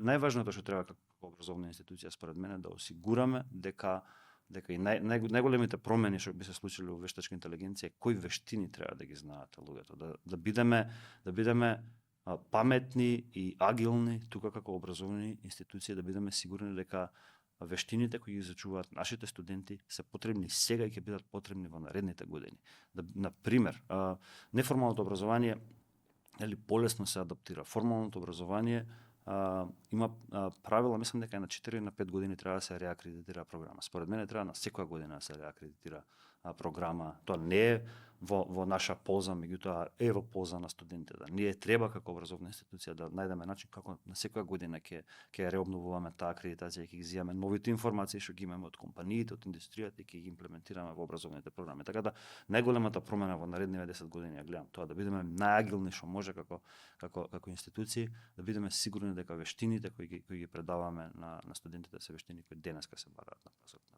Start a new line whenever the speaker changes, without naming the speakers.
најважното што треба како образовна институција според мене да осигураме дека и најголемите промени што би се случили во вештачка интелигенција, кои вештини треба да ги знаат луѓето, да бидеме паметни и агилни тука како образовни институции, да бидеме сигурни дека вештините кои ги изучуваат нашите студенти се потребни сега и ќе бидат потребни во наредните години. На пример, неформалното образование полесно се адаптира. Формалното образование има правила, мислам дека на 4 на 5 години треба да се реакредитира програма. Според мене треба на секоја година да се реакредитира програма. Тоа не е во наша полза, меѓутоа е во полза на студентите. Ние треба како образовна институција да најдеме начин како на секоја година ќе реобновуваме таа акредитација, ќе ги земаме новите информации што ги имаме од компаниите, од индустријата и ќе ги имплементираме во образовните програми. Така да најголемата промена во наредните 10 години ја гледам тоа, да бидеме најагилни што може како институции, да бидеме сигурни дека вештините кои ги предаваме на студентите се вештини кои денеска се бараат на пазарот.